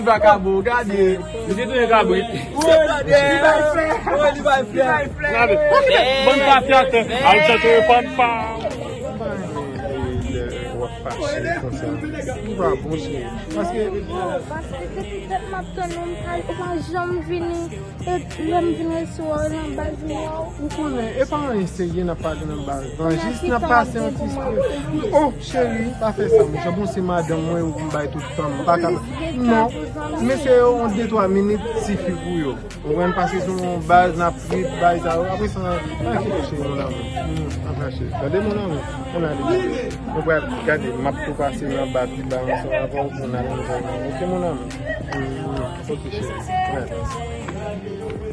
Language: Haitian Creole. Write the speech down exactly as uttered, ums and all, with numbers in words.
yon vakabon, gade. Misye tounen kabrit. Li bay flè. Li bay flè. Gade. Bann papi atè. Al chèche fanm pa. W ap fache konsa. Ou pa bon, cheri. Paske Paske depi dat m ap tann ou, m pa, ou pa janm vini. E lè m vin resi w nan baz mwen. Ou konnen, e pa anyen serye n ap pale nan baz lan. Jis n ap pase yon ti stre. Oh, cheri, pa fè sa, monchè. Bon, se madanm mwen ou pou m bay tout tan m. M pa ka. Non. Men se yon de twa minit sifi pou yo. Ou konprann, paske se yon baz n ap trip, bay sa yo. Apre sa, pa kite cheri, mon amour. Hmm, pa fache. Tande, mon amour? Ann ale, bebe. Nou pral gade, m ap tou pase nan ba pi ba ansanm avè w pou n al nan zòn nan. Oke, mon amour? Hmm, oke, cheri. Ann ale.